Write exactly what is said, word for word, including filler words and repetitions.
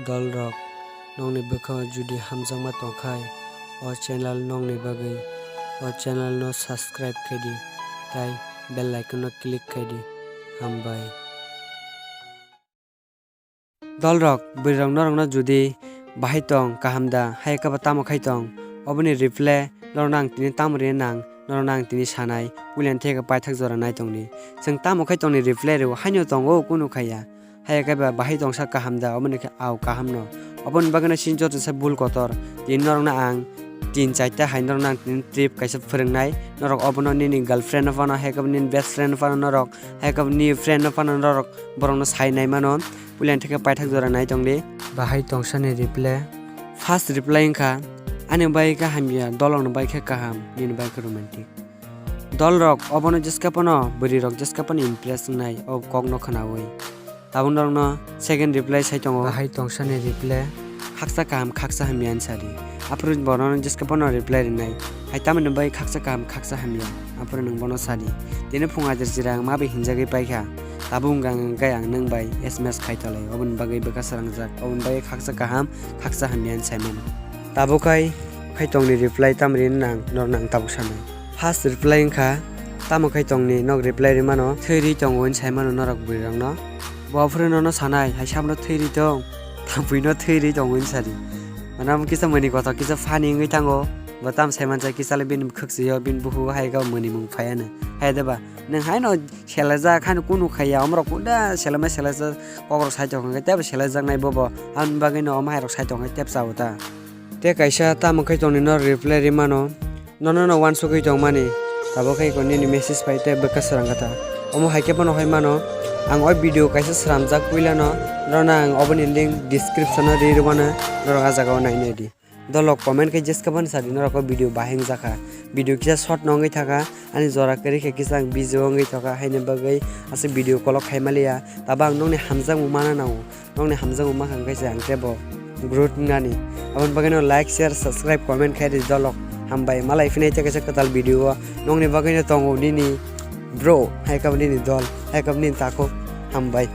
Dolrok, nokni bwkhao judi hamjakma tongkhai, o channel nokni bagwi, o channel no subscribe khaidi, tai bell icon no click khaidi. Hambai. Dolrok, bwrwirok norokno judi bahai tong, kaham da, hai khe bo tamo khai tong, oboni reply norokno ang tini tamo rina nang, norokno ang tini sanai, puilani theke paithak jora nai tongdi. Chwng tamo khai tongni reply rw haino tongo kunu khaiya. Haiya khe ba bahai tongsa kaham da, oboni khe ao kaham no. Oboni bagwi no chini joto se bul kotor. Tini norokno ang tin charta hai norokno ang tini trip kaisa phwrwngnai. Norok obono nini girlfriend no phano, hai khe bo nini best friend no phano norok, hai khe bo nini friend no phano norok borokno sai nai mano. Puilani theke paithak jora nai tongdi. Bahai tongsa ni reply. First reply wngkha, ani bai khe hamya, dolok no bai khe kaham, nini bai khe romantic. Dolrok obono jeska phano, bwrwirok jeska phano impress wngnai o kokno khwnaui. Tabuk norokno second reply sai tongo. Bahai tongsani reply, khaksa kaham, khaksa hamya hinwi sadi. Aphuru bono jeska phano reply rinai. Hai tamoni bai khaksa kaham, khaksa hamya. Aphuru nwng bono sadi. Tini phung ajir jira ang ma bai hinjagwi paikha. Tabuk wngkha ang, hwnkhe ang nwng bai S M S khai tolai. Oboni bagwi bwkha srangjak. Oboni bagwi khaksa kaham, khaksa hamya hinwi saimano. Tabuk khai, khai tongni reply tamri nang, norokno ang tabuk sanai. First reply wngkha, tamo khai tongni nok reply rimano, thwi ri tongo hinwi saimano norok bwrwirokno. Bo aphuru nono sanai, hai sabono thwi ri tong, thampui no thwi ri tongo hinwi sadi. Mane amo kisa mani kothok kisa funny wngwi thango, bo tam saimansa kisa le bini khwksio, bini bukhuk hai khe mwnwi mung phaiya no. Hai de ba, nwng haino selajak, haino kunu khaiya, omorok kunda selamai selajak, kokrok sai tongkha khe tebo selajaknai bobo, aboni bagwino omo hairok sai tongkha tep chao ta. Tei kaisa tamo khai tongni no reply rimano, nono no uansugwi tongmani, tabuk khai ko nini message pai tei bwkha srang kha ta. Omo hai khe bono hai mano, ang o video kaisa sramjak puila no, nono ang oboni link description o ri rwmano, norok ah jaga o nai nai di. Dolok comment khe jeska phano sadi norok o video bahai wngjakha. Video kisa short no wngwi thakha, ani jora kwrwi khe kisa ang busy o wngwi thokha, haini bagwi aswk video kolok khai maliya. Tabo ang nokni hamjakmung mana nango, nokni hamjakmung mankha hwnkhe se ang tebo growth wngnani. Aboni bagwino like, share, subscribe, comment khai di dolok. Hambai, malai phinai tei kaisa kwtal video o nokni bagwino tongo nini bro, hai khe bo nini dol, hai khe bo nini takhuk. Hambai.